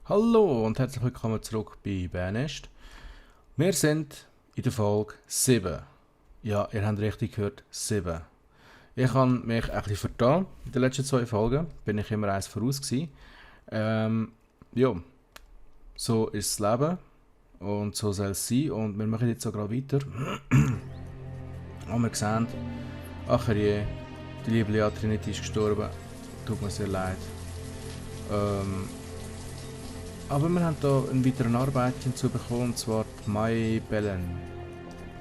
Hallo und herzlich willkommen zurück bei Bernest. Wir sind in der Folge 7. Ja, ihr habt richtig gehört, 7. Ich habe mich ein bisschen vertan. In den letzten 2 Folgen bin ich immer eins voraus gewesen. Ja, so ist das Leben und so soll es sein. Und wir machen jetzt so gerade weiter. Und wir sehen, ach je, die liebe Lea Trinity ist gestorben. Tut mir sehr leid. Aber wir haben hier einen weiteren Arbeit hinzubekommen, und zwar die Mai Bellen.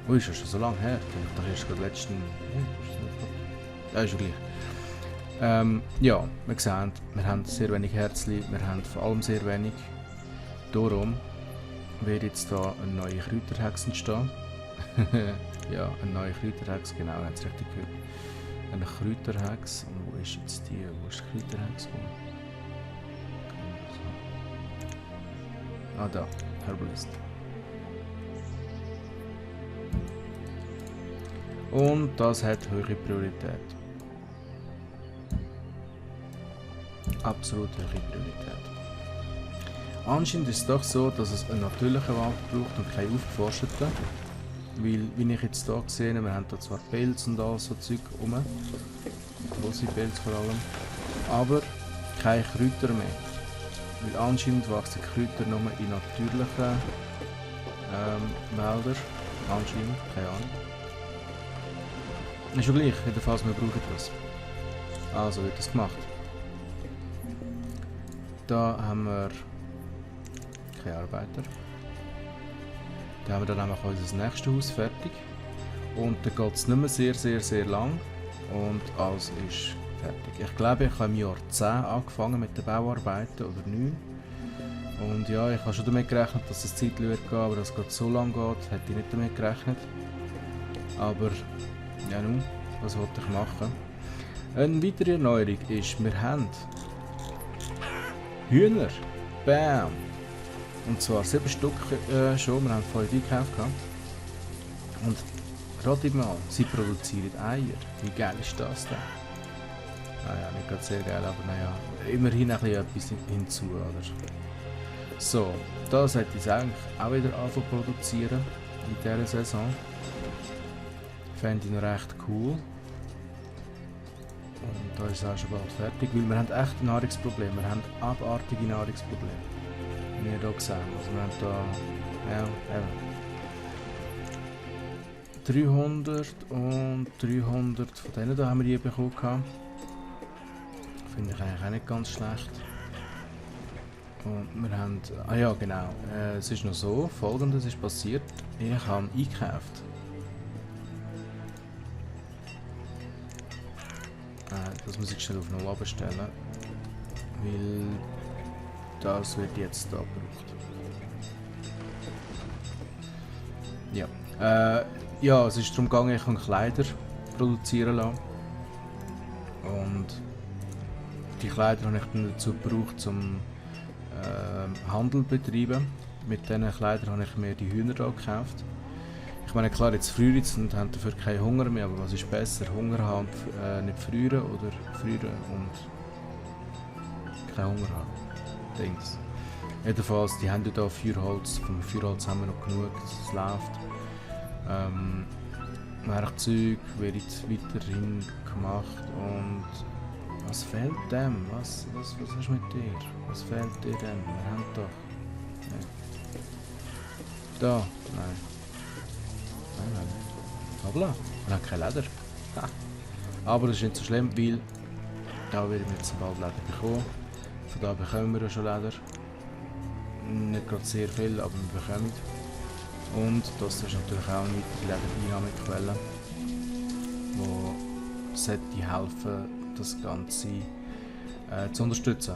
Ui, ist das schon so lange her? Ich dachte erst gerade letzten... Ja, ist ja gleich. Ja, wir sehen, wir haben sehr wenig Herzli, wir haben vor allem sehr wenig. Darum wird jetzt hier eine neue Kräuterhex entstehen. Ja, eine neue Kräuterhex, genau, ihr habt es richtig gehört. Eine Kräuterhex. Und wo ist jetzt die? Wo ist die Kräuterhex? Ah, da, Herbalist. Und das hat hohe Priorität. Absolut hohe Priorität. Anscheinend ist es doch so, dass es einen natürlichen Wald braucht und keinen aufgeforsteten. Weil, wie ich jetzt hier sehe, wir haben hier zwar Pilz und all so Zeug rum. Grosse Pilze vor allem. Aber keine Kräuter mehr. Weil anscheinend wachsen Kräuter nur in natürlichen Wäldern. Anscheinend, keine Ahnung. Ist schon gleich, jedenfalls wir brauchen das. Also wird das gemacht. Da haben wir keine Arbeiter. Da haben wir dann nämlich unser nächstes Haus fertig. Und dann geht es nicht mehr sehr lang. Und alles ist fertig. Ich glaube, ich habe im Jahr 10 angefangen mit den Bauarbeiten, oder 9. Und ja, ich habe schon damit gerechnet, dass es Zeit wird gehen, aber dass es gerade so lange geht, hätte ich nicht damit gerechnet. Aber, ja nun, was wollte ich machen? Eine weitere Erneuerung ist, wir haben Hühner. Bam! Und zwar 7 Stück schon, wir haben 5 eingekauft. Und ratet mal, sie produzieren Eier. Wie geil ist das denn? Naja, nicht gerade sehr geil, aber naja, immerhin ein bisschen etwas hinzu, oder? So, das hätte ich eigentlich auch wieder anfangen zu produzieren in dieser Saison. Fände ich noch recht cool. Und da ist es auch schon bald fertig, weil wir haben echt Nahrungsprobleme, wir haben abartige Nahrungsprobleme. Wie ihr hier sehen, also wir haben da, ja, eben. 300 und 300 von denen da haben wir hier bekommen. Finde ich eigentlich auch nicht ganz schlecht. Und wir haben... Ah ja, genau. Es ist noch so, Folgendes ist passiert. Ich habe eingekauft. Das muss ich schnell auf 0 abstellen. Weil... das wird jetzt da gebraucht. Ja. Ja, es ist darum gegangen, ich kann Kleider produzieren lassen. Und... die Kleider habe ich dann dazu gebraucht, um Handel zu betreiben. Mit diesen Kleidern habe ich mir die Hühner hier gekauft. Ich meine, klar, jetzt frieren sie und haben dafür keinen Hunger mehr, aber was ist besser? Hunger haben und nicht frieren oder frieren und keinen Hunger haben? Dings. Jedenfalls, die haben ja hier Feuerholz. Vom Feuerholz haben wir noch genug, es läuft. Werkzeug wird weiterhin gemacht und was fehlt dem? Was ist mit dir? Was fehlt dir denn? Wir haben doch... Nee. Da? Nein. Nein. Hoppla. Wir haben kein Leder. Ha. Aber das ist nicht so schlimm, weil... da werden wir jetzt bald Leder bekommen. Von da bekommen wir ja schon Leder. Nicht gerade sehr viel, aber wir bekommen. Und das ist natürlich auch eine weitere Ledereinnahmequelle, die sollte helfen, das Ganze zu unterstützen.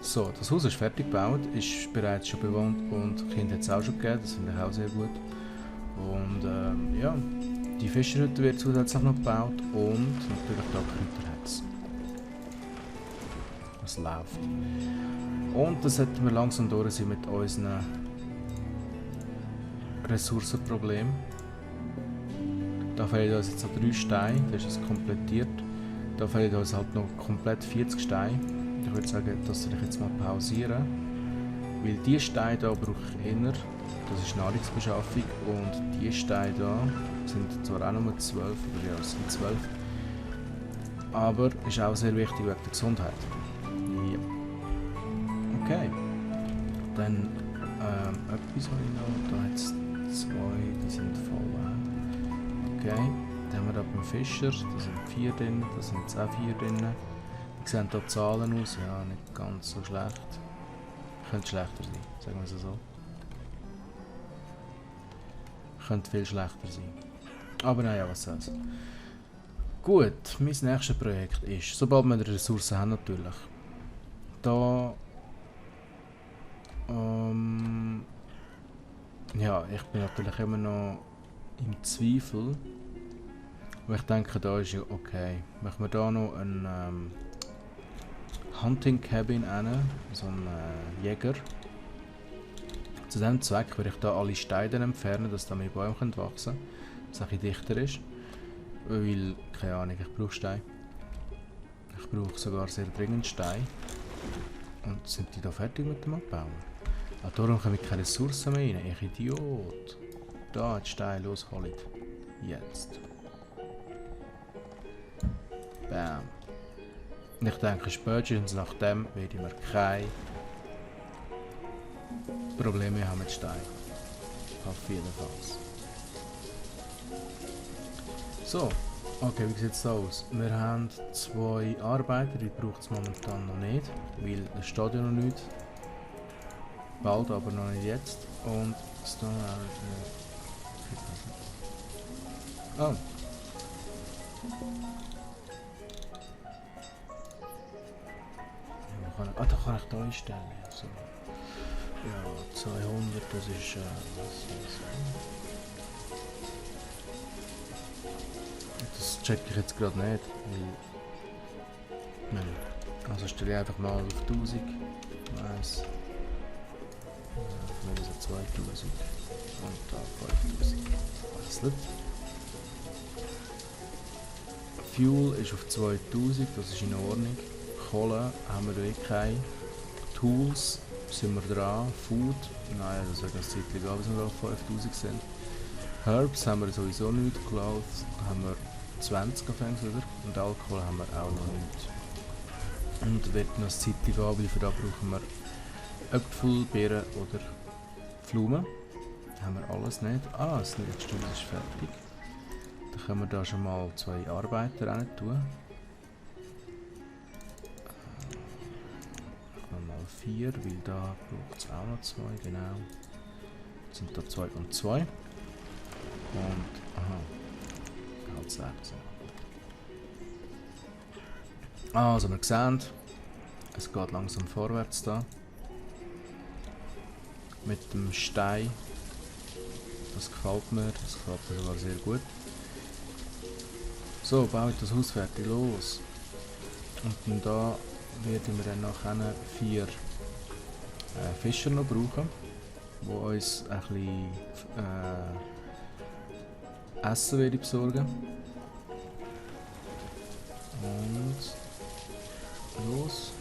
So, das Haus ist fertig gebaut, ist bereits schon bewohnt und Kind hat es auch schon gegeben, das finde ich auch sehr gut. Und ja, die Fischerhütte wird zusätzlich noch gebaut und natürlich da Kräuterhex. Das läuft. Und das sollten wir langsam durch sein mit unseren Ressourcenproblemen. Da fehlen uns jetzt noch 3 Steine, das ist es komplettiert. Da fehlen uns halt noch komplett 40 Steine. Ich würde sagen, dass ich jetzt mal pausieren. Weil die Steine hier brauche ich eher, das ist Nahrungsbeschaffung, und die Steine hier sind zwar auch nur 12, oder ja, es sind 12, aber ist auch sehr wichtig wegen der Gesundheit. Ja. Okay. Dann etwas habe ich noch, da hat es 2, die sind voll. Okay. Dann haben wir da beim Fischer, da sind 4 drin, da sind jetzt auch 4 drin. Die sehen hier Zahlen aus, ja, nicht ganz so schlecht. Könnte schlechter sein, sagen wir es so. Könnte viel schlechter sein. Aber naja, was soll's. Gut, mein nächstes Projekt ist, sobald wir die Ressourcen haben natürlich, da ja, ich bin natürlich immer noch im Zweifel, weil ich denke, da ist ja okay. Machen wir da noch ein Hunting Cabin rein, so ein Jäger. Zu diesem Zweck werde ich da alle Steine entfernen, dass da mehr Bäume wachsen können, dass es ein bisschen dichter ist. Weil, keine Ahnung, ich brauche Steine. Ich brauche sogar sehr dringend Steine. Und sind die da fertig mit dem Abbauen? Ah, darum komme ich keine Ressourcen mehr rein. Ich Idiot. Da, die Steine, los, holt. Jetzt. Bam. Und ich denke, spätestens nach dem werde ich mir keine Probleme haben mit Stein. Auf jeden Fall. So, okay, wie sieht es da aus? Wir haben 2 Arbeiter, die braucht es momentan noch nicht, weil es steht ja noch nicht. Bald, aber noch nicht jetzt. Und Stone Oh. Ja, da kann ich da einstellen. So. Ja, 200, das ist das check ich jetzt gerade nicht, weil also stelle ich einfach mal auf 1000. Nice. Ja, so 2000 und da 5000. Was nicht? Fuel ist auf 2000, das ist in Ordnung. Kohle haben wir eh keine. Tools sind wir dran. Food, nein, das wird eine Zeit gehen, bis wir auf 5000 sind. Herbs haben wir sowieso nicht. Clothes haben wir 20 anfangs wieder. Und Alkohol haben wir auch noch nicht. Und wird noch eine Zeit gehen, weil für da brauchen wir Äpfel, Beeren oder Blumen. Haben wir alles nicht. Ah, das nächste ist fertig. Dann können wir da schon mal 2 Arbeiter rein tun. Mal 4, weil da braucht es auch noch 2, genau. Jetzt sind da 2 und 2. Und, aha, halt 6. Also wir sehen, es geht langsam vorwärts da. Mit dem Stein. Das gefällt mir sogar sehr gut. So, baue ich das Haus fertig, los. Und dann da werden wir dann nachher 4 Fischer noch brauchen, die uns ein bisschen Essen werden besorgen. Und los.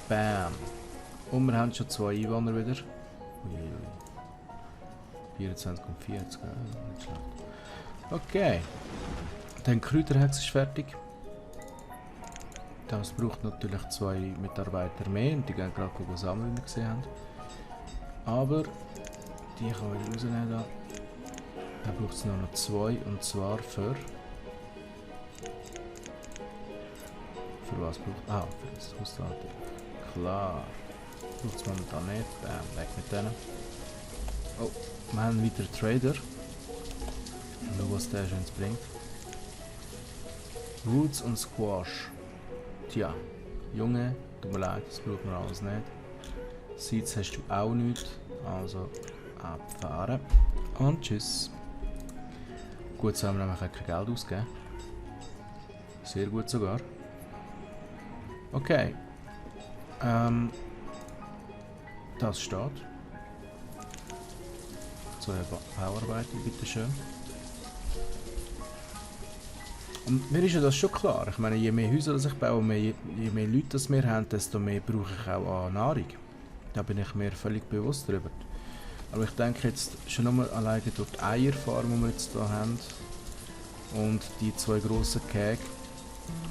Bam. Und wir haben schon 2 Einwohner wieder. 24 und 40, nicht schlecht. Okay. Dann Kräuterhex ist fertig. Das braucht natürlich 2 Mitarbeiter mehr und die gehen gerade sammeln, wie wir gesehen haben. Aber die kann ich wieder rausnehmen. Da braucht es noch 2 und zwar für was braucht für das Hausrat. Klar. Braucht es momentan nicht. Bam, weg mit denen. Oh, wir haben wieder Trader. Schau, was der schon bringt. Roots und Squash. Tja, Junge, tut mir leid, das braucht man alles nicht. Seeds hast du auch nicht, also abfahren. Und tschüss. Gut, so haben wir nämlich kein Geld ausgegeben. Sehr gut sogar. Okay. Das steht. So, Bauarbeiten, bitteschön. Und mir ist ja das schon klar. Ich meine, je mehr Häuser ich baue, je mehr Leute das wir haben, desto mehr brauche ich auch an Nahrung. Da bin ich mir völlig bewusst darüber. Aber ich denke jetzt schon nochmal alleine durch die Eierfarm, die wir jetzt hier haben, und die 2 grossen Käge,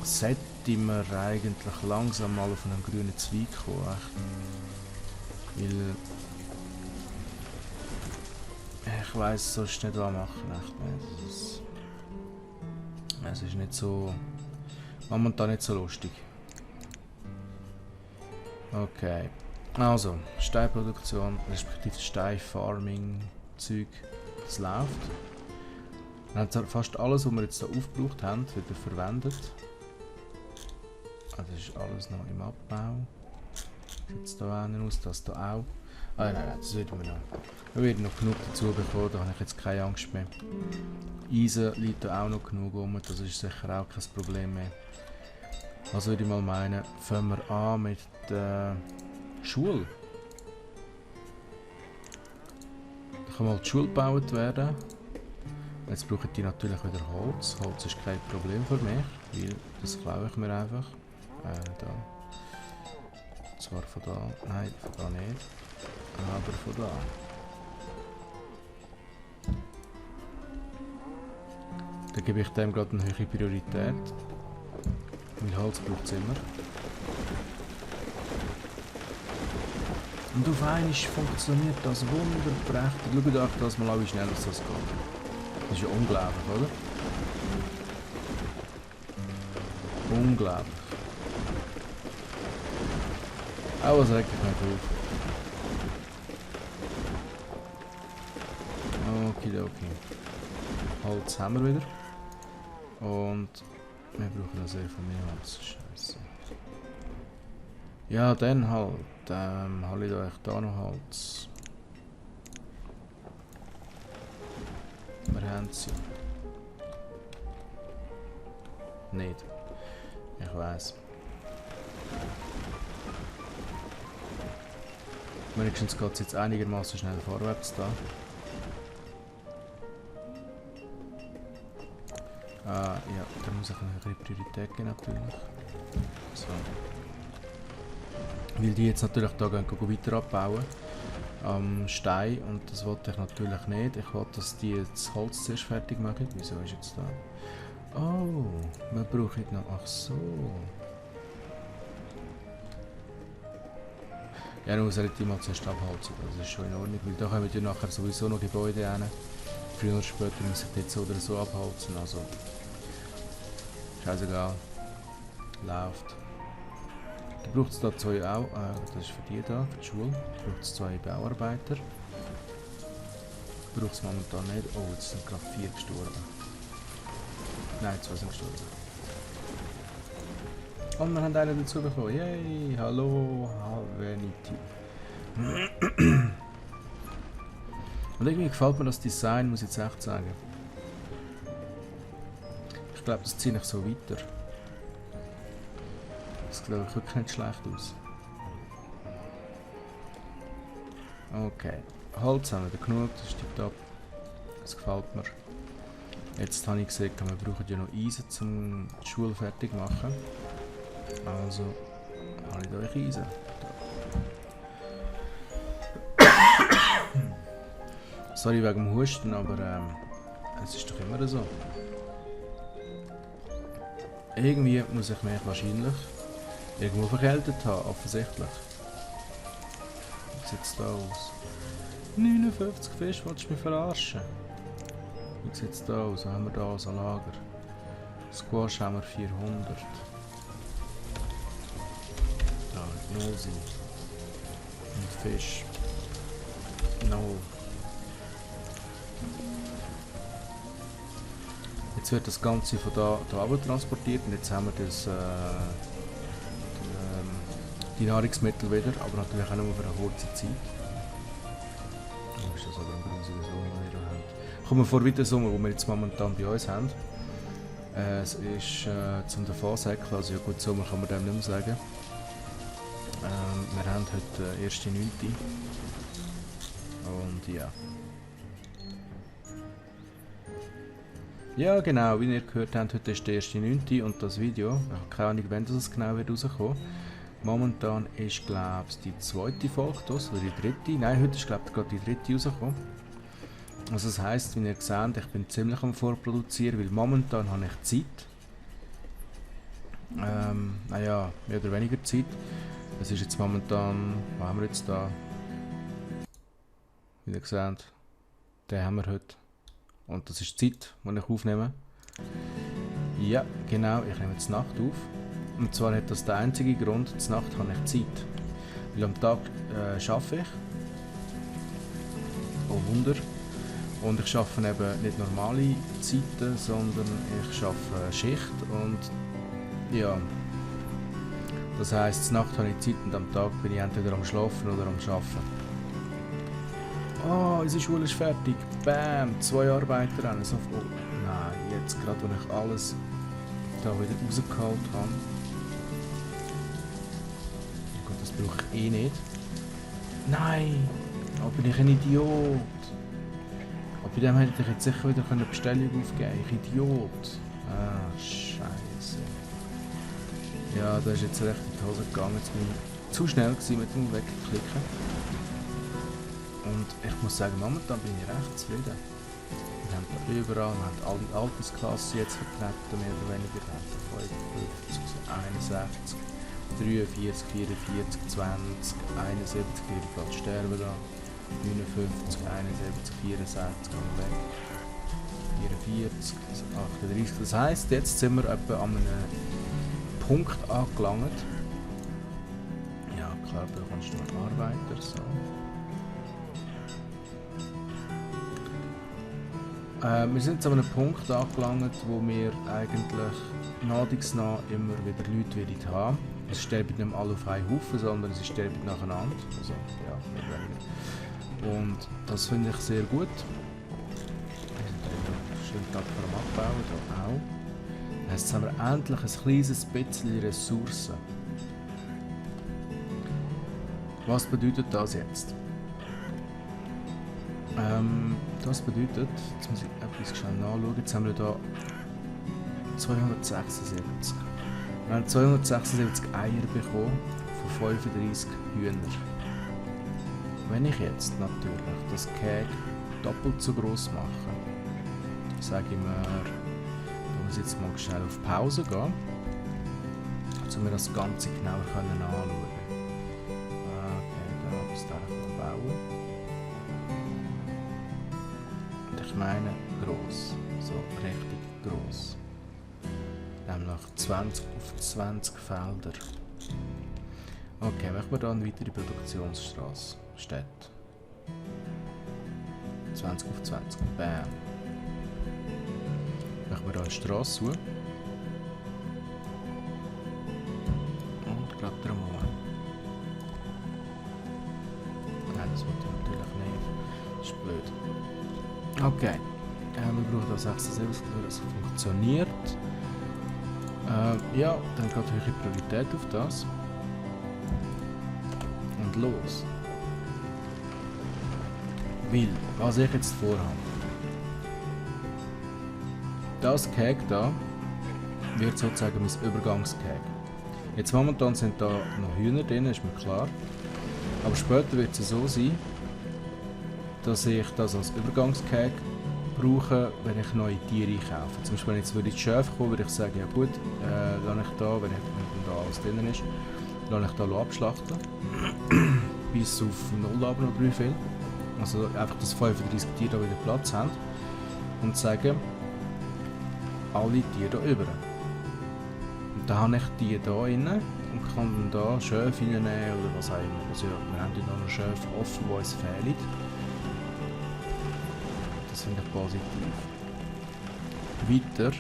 sollte man eigentlich langsam mal auf einen grünen Zweig kommen. Echt. Weil ich weiss sonst nicht, was machen. Echt nicht. Es ist nicht so... momentan nicht so lustig. Okay. Also, Steinproduktion, respektive Steinfarming-Zeug, das läuft. Wir haben fast alles, was wir jetzt hier aufgebraucht haben, wieder verwendet. Das ist alles noch im Abbau. Sieht es da hinten aus, das hier auch. Ah nein, das werden wir noch. Wir werden noch genug dazu bekommen, da habe ich jetzt keine Angst mehr. Eisen liegt da auch noch genug rum, das ist sicher auch kein Problem mehr. Also würde ich mal meinen, fangen wir an mit der Schule. Da kann mal die Schule gebaut werden. Jetzt brauchen die natürlich wieder Holz. Holz ist kein Problem für mich, weil das klaue ich mir einfach. Da. Zwar von da, nein, von da nicht, aber von da. Da gebe ich dem gerade eine höhere Priorität, weil Holz braucht es immer. Und auf einmal funktioniert das wunderprächtig. Schaut euch das mal an, wie schnell das geht. Das ist ja unglaublich, oder? Unglaublich. Auch was regt mich nicht auf. Okidoki. Holz haben wir wieder. Und wir brauchen sehr viel mehr Holz. Scheiße. Ja, dann halt. Habe ich euch da noch Holz. Wir haben sie. Nicht. Ich weiß. Wenigstens geht es jetzt einigermaßen schnell vorwärts da. Ja, da muss ich eine Priorität geben natürlich. So. Weil die jetzt natürlich da gehen weiter abbauen. Am Stein, und das wollte ich natürlich nicht. Ich wollte, dass die das Holz zuerst fertig machen. Wieso ist jetzt da? Oh, wir brauchen noch... Ach so. Ja, dann muss er die mal zuerst abholzen. Das ist schon in Ordnung, weil da kommen ja nachher sowieso noch Gebäude hin. Früher oder später muss ich jetzt so oder so abholzen. Also, scheißegal. Läuft. Da braucht es da 2 auch, das ist für die da, für die Schule. Da braucht es 2 Bauarbeiter. Braucht es momentan nicht. Oh, jetzt sind gerade 4 gestorben. Nein, 2 sind gestorben. Und wir haben einen dazu bekommen. Yay, hallo, Havenity. Und irgendwie gefällt mir das Design, muss ich jetzt echt sagen. Ich glaube, das ziehe ich so weiter. Das sieht wirklich nicht schlecht aus. Okay. Holz haben wir genug, das ist tipptopp. Das gefällt mir. Jetzt habe ich gesehen, wir brauchen ja noch Eisen, um die Schule fertig zu machen. Also habe ich euch Eisen. Sorry wegen dem Husten, aber es ist doch immer so. Irgendwie muss ich mich wahrscheinlich irgendwo verkältet haben, offensichtlich. Wie sieht es da aus? 59 Fisch, willst du mich verarschen? Wie sieht es da aus? Was haben wir da als Lager? Squash haben wir 400. Da, Gnose. Und Fisch. No. Jetzt wird das Ganze von da runter transportiert und jetzt haben wir das, die Nahrungsmittel wieder, aber natürlich auch nur für eine kurze Zeit. Oh, ist das aber ein grusiger Sommer, den wir haben. Kommen wir vor wie der Sommer, den wir jetzt momentan bei uns haben. Es ist zum Davonsäckeln, also ja gut, Sommer kann man dem nicht mehr sagen. Wir haben heute 1.9. Und ja. Ja genau, wie ihr gehört habt, heute ist der 1.9. und das Video, ich habe keine Ahnung, wann das genau wird rauskommen. Momentan ist, glaube ich, die zweite Folge das, oder die dritte. Nein, heute ist, glaube ich, gerade die dritte rausgekommen. Also das heisst, wie ihr seht, ich bin ziemlich am Vorproduzieren, weil momentan habe ich Zeit. Naja, mehr oder weniger Zeit. Es ist jetzt momentan, was haben wir jetzt da? Wie ihr seht, den haben wir heute. Und das ist die Zeit, die ich aufnehme. Ja, genau, ich nehme jetzt Nacht auf. Und zwar hat das den einzigen Grund, zur Nacht habe ich Zeit. Weil am Tag arbeite ich. Oh Wunder. Und ich arbeite eben nicht normale Zeiten, sondern ich arbeite Schicht. Und ja, das heisst, zur Nacht habe ich Zeit und am Tag bin ich entweder am Schlafen oder am Arbeiten. Oh, unsere Schule ist fertig. Bam, 2 Arbeiter an. So, oh, nein, jetzt gerade, wo ich alles da wieder rausgeholt habe. Oh Gott, das brauche ich eh nicht. Nein, oh, bin ich ein Idiot. Aber bei dem hätte ich jetzt sicher wieder eine Bestellung aufgeben können. Ich Idiot. Ah, Scheiße. Ja, da ist jetzt recht in die Hose gegangen. Jetzt bin ich zu schnell gewesen mit dem Wegklicken. Und ich muss sagen, momentan bin ich recht zufrieden. Wir haben da überall, wir haben alle Altersklassen jetzt vertreten, mehr oder weniger. Wir haben 55, 61, 43, 44, 20, 71, wie gerade sterben da. 59, 71, 64, gehen wir weg. 44, 38. Das heisst, jetzt sind wir etwa an einem Punkt angelangt. Ja, klar, da kannst du noch Arbeiter so. Wir sind jetzt an einem Punkt angelangt, wo wir eigentlich nach immer wieder Leute wieder haben. Es sterben nicht mehr alle auf einen Haufen, sondern sie sterben nacheinander. Also, ja, mehr oder weniger. Und das finde ich sehr gut. Schön tapfer am Abbauen, da auch. Das heisst, jetzt haben wir endlich ein kleines bisschen Ressourcen. Was bedeutet das jetzt? Das bedeutet, jetzt muss ich etwas schnell nachschauen, jetzt haben wir hier 276. Wir haben 276 Eier bekommen von 35 Hühnern. Wenn ich jetzt natürlich das Cake doppelt so groß mache, sage ich mir, ich muss jetzt mal schnell auf Pause gehen, um mir das Ganze genauer anschauen. Okay, da bis dahin bauen. Ich meine gross, so richtig gross. Nämlich 20 auf 20 Felder. Okay, machen wir da eine weitere Produktionsstraße. Städte. 20 auf 20. Bam. Machen wir da eine Straße zu. Und gerade drum herum. Nein, das wollte ich natürlich nicht. Das ist blöd. Okay, wir brauchen da 76, das funktioniert. Ja, dann geht höhere Priorität auf das. Und los. Weil, was ich jetzt vorhabe. Das Cake da wird sozusagen mein Übergangscake. Jetzt momentan sind da noch Hühner drin, ist mir klar. Aber später wird es so sein, dass ich das als Übergangscake brauche, wenn ich neue Tiere kaufe. Zum Beispiel, wenn jetzt würde ich Schäfe kommen, würde ich sagen, ja gut, lasse ich da, wenn da alles drin ist, lasse ich da abschlachten. Bis auf 0 aber noch 3 viel. Also einfach, dass 35 Tiere da wieder Platz haben. Und sagen, alle Tiere da über. Und dann habe ich die da rein und kann dann da Schäfe reinnehmen oder was auch immer. Also ja, wir haben da noch Schäfe offen, die uns fehlen. Das finde ich positiv. Weiter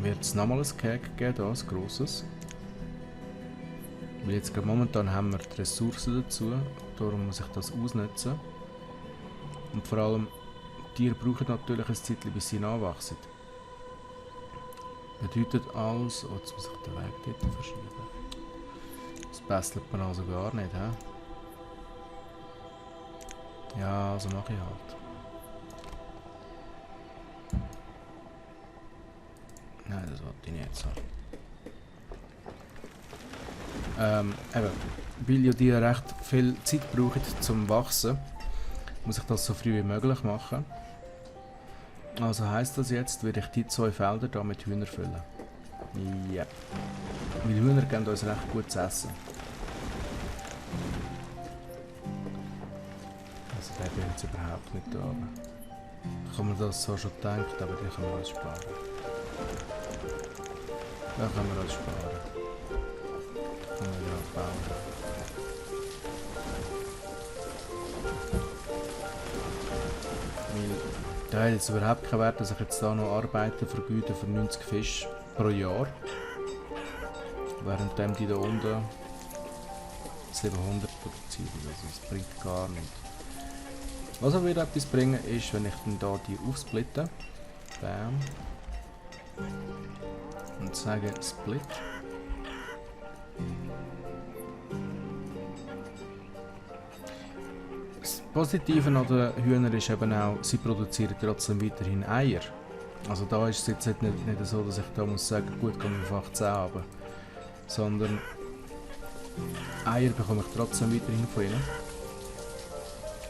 wird es nochmal ein Cake geben, hier, ein grosses. Weil jetzt momentan haben wir die Ressourcen dazu, darum muss ich das ausnutzen. Und vor allem, die Tiere brauchen natürlich ein Zeitchen, bis sie nachwachsen. Bedeutet also, oh, jetzt muss ich den Weg dort verschieben. Das bastelt man also gar nicht, hä? Ja, also mache ich halt. Nein, das wollte ich nicht so. Eben, weil ja die recht viel Zeit brauchen zum Wachsen, muss ich das so früh wie möglich machen. Also heisst das jetzt, werde ich die 2 Felder hier mit Hühnern füllen. Ja. Weil Hühner geben uns recht gut zu essen. Also der bin jetzt überhaupt nicht da oben. Ich habe mir das so schon gedacht, aber die können wir uns sparen. Da können wir uns sparen. Können wir ja bauen. Da hat jetzt überhaupt keinen Wert, dass ich jetzt da noch Arbeiten vergüte für 90 Fische pro Jahr. Währenddem die da unten 700 produzieren. Also das bringt gar nichts. Was aber wieder etwas bringen ist, wenn ich dann da die aufsplitte. Bam. Und sage Split. Das Positive an den Hühnern ist eben auch, sie produzieren trotzdem weiterhin Eier. Also da ist es jetzt nicht so, dass ich da muss sagen, gut, kommen wir auf 18 runter. Sondern Eier bekomme ich trotzdem weiterhin von ihnen.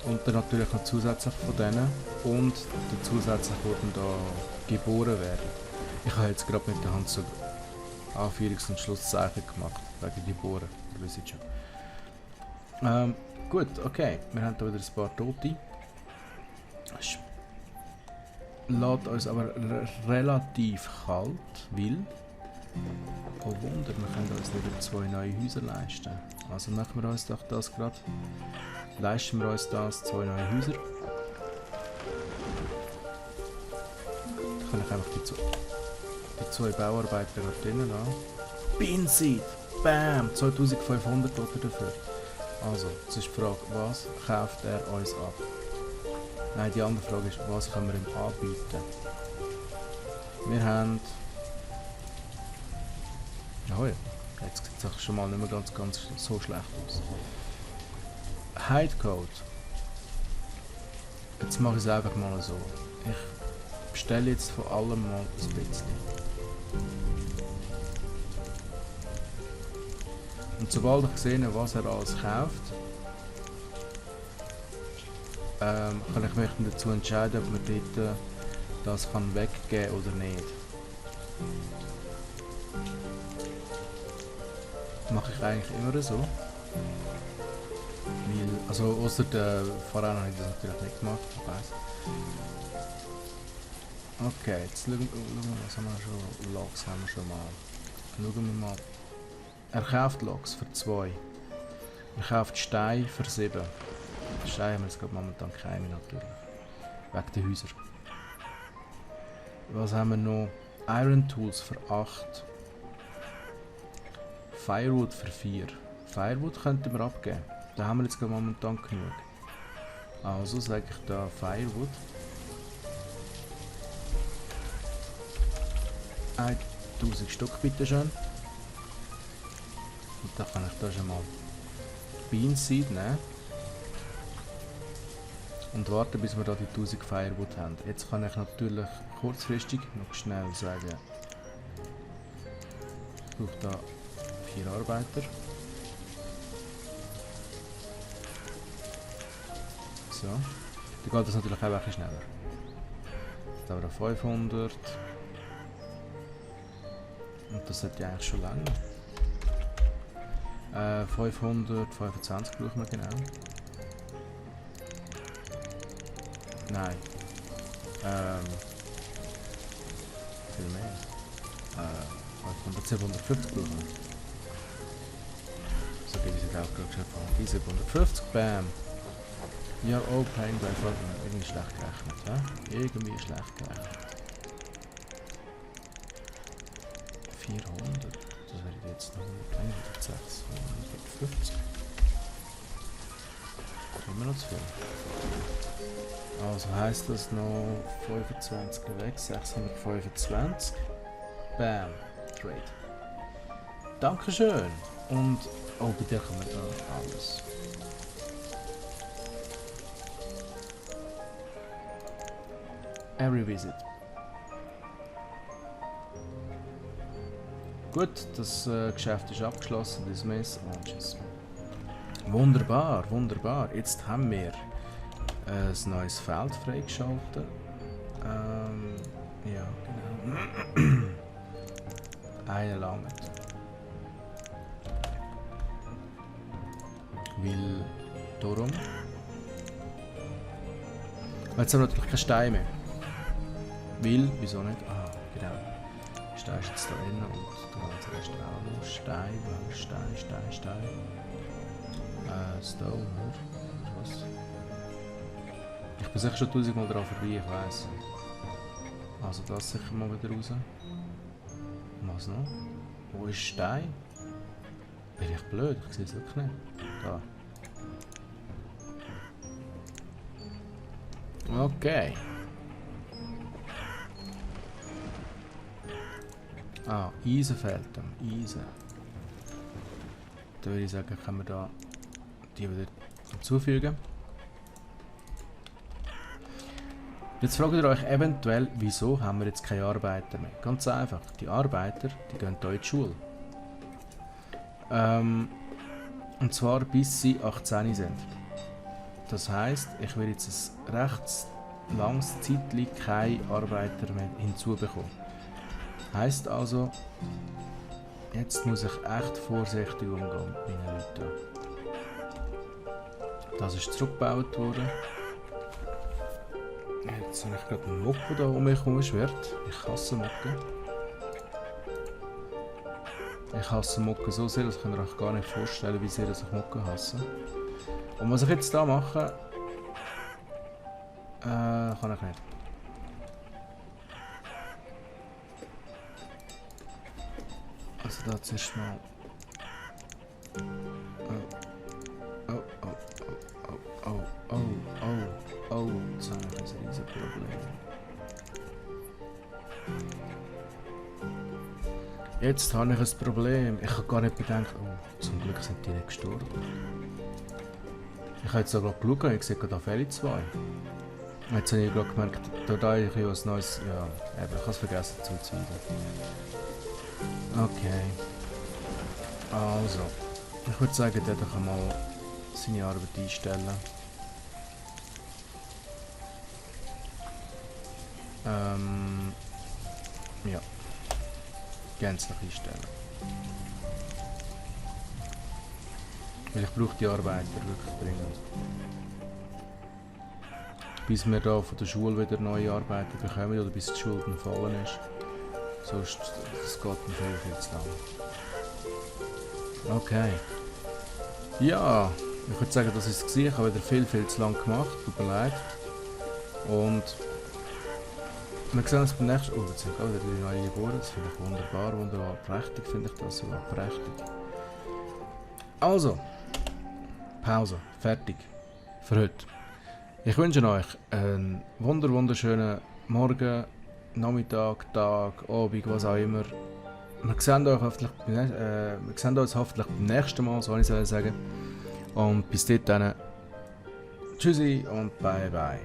Und dann natürlich noch zusätzlich von denen. Und dann zusätzlich wurden da geboren werden. Ich habe jetzt gerade mit der Hand so Anführungs- und Schlusszeichen gemacht, wegen geboren. Ihr wisst schon. Gut, okay. Wir haben hier wieder ein paar Tote. Es lässt uns aber relativ kalt, weil... Oh Wunder, wir können uns wieder 2 neue Häuser leisten. Also machen wir uns doch das gerade. Leisten wir uns das, 2 neue Häuser. Dann kann ich einfach die 2 Bauarbeiter da drinnen lassen. Beanseed! Bam! 2500 oder dafür. Also, jetzt ist die Frage, was kauft er uns ab? Nein, die andere Frage ist, was können wir ihm anbieten? Wir haben... Oh ja, jetzt sieht es schon mal nicht mehr ganz so schlecht aus. Hidecode. Jetzt mache ich es einfach mal so. Ich bestelle jetzt von allem mal ein bisschen. Und sobald ich sehe, was er alles kauft, kann ich mich dann dazu entscheiden, ob man dort das kann weggeben oder nicht. Das mache ich eigentlich immer so. Weil, also ausser der Voran habe ich das natürlich nicht gemacht, ich weiss. Okay, jetzt schauen wir, was haben wir schon? Logs haben wir schon mal. Schauen wir mal. Er kauft Logs für 2. Er kauft Stein für 7. Stein haben wir jetzt gerade momentan keine natürlich. Wegen der Häuser. Was haben wir noch? Iron Tools für 8. Firewood für 4. Firewood könnten wir abgeben. Da haben wir jetzt gerade momentan genug. Also sage ich da Firewood. 1000 Stück bitte schön. Und da kann ich da schon mal Beanseed nehmen. Und warten, bis wir da die 1000 Firewood haben. Jetzt kann ich natürlich kurzfristig noch schnell sagen, ich brauche da 4 Arbeiter. So. Dann geht das natürlich auch ein bisschen schneller. Jetzt haben wir 500. Und das sollte eigentlich schon lange. 525 brauchen wir genau. Nein. Viel mehr. 750 brauchen wir. So geht es auch gerade schon von. Die 750, bam. Ja, oh, playing by Frogman. Irgendwie schlecht gerechnet, ja? Irgendwie schlecht gerechnet. 400. Das wäre jetzt noch 106, 150. Immer noch zu viel. Also heisst das noch 25 weg, 625. Bam. Trade. Dankeschön. Und oh, bei dir kann man da alles. Every visit. Gut, das Geschäft ist abgeschlossen, das Mess. Oh, tschüss. Wunderbar, wunderbar. Jetzt haben wir ein neues Feld freigeschaltet. Ja, genau. Eine lange. Weil darum. Jetzt haben wir natürlich keine Steine mehr. Weil, wieso nicht? Ah, genau. Stein ist jetzt da drin und da haben wir zuerst auch noch Stein. Stein. Stone, oder? Was? Ich bin sicher schon 1000-mal dran vorbei, ich weiss. Also das sicher mal wieder raus. Was noch? Wo ist Stein? Bin ich blöd? Ich sehe es wirklich nicht. Da. Okay. Ah, Eisen fehlt dem. Eisen. Da würde ich sagen, können wir da die wieder hinzufügen. Jetzt fragt ihr euch eventuell, wieso haben wir jetzt keine Arbeiter mehr? Ganz einfach, die Arbeiter, die gehen hier in die Schule. Und zwar bis sie 18 sind. Das heisst, ich werde jetzt ein recht langes Zeitchen keine Arbeiter mehr hinzubekommen. Heisst also, jetzt muss ich echt vorsichtig umgehen mit meinen Leuten. Das ist zurückgebaut worden. Jetzt habe ich gerade einen Muck, der da um mich herum schwirrt. Ich hasse Mucke. Ich hasse Mucke so sehr, dass ich mir euch gar nicht vorstellen, wie sehr ich Mucke hasse. Und was ich jetzt da mache, kann ich nicht. Also da zuerst mal. Oh, das ist ein riesiges Problem. Jetzt habe ich ein Problem. Ich habe gar nicht bedenkt. Oh, zum Glück sind die nicht gestorben. Ich habe jetzt sogar geschaut, ich sehe da Fälle 2. Jetzt habe ich gerade gemerkt, da ich was Neues. Ja, eben, ich habe es vergessen zuzuweisen. Okay. Also, ich würde sagen, der kann mal seine Arbeit einstellen. Ja. Gänzlich einstellen. Weil ich brauche die Arbeiter wirklich dringend. Bis wir da von der Schule wieder neue Arbeiter bekommen oder bis die Schule gefallen ist. Sonst das geht mir viel zu lang. Okay. Ja, ich würde sagen, das ist es. Ich habe wieder viel zu lang gemacht. Tut mir leid. Und wir sehen uns beim nächsten. Oh, jetzt sind auch wieder die neue geboren. Das finde ich wunderbar. Prächtig finde ich das sogar. Prächtig. Also, Pause. Fertig. Für heute. Ich wünsche euch einen wunderschönen Morgen, Nachmittag, Tag, Abend, was auch immer. Wir sehen uns hoffentlich beim nächsten Mal, so soll ich sagen. Und bis dahin, tschüssi und bye bye.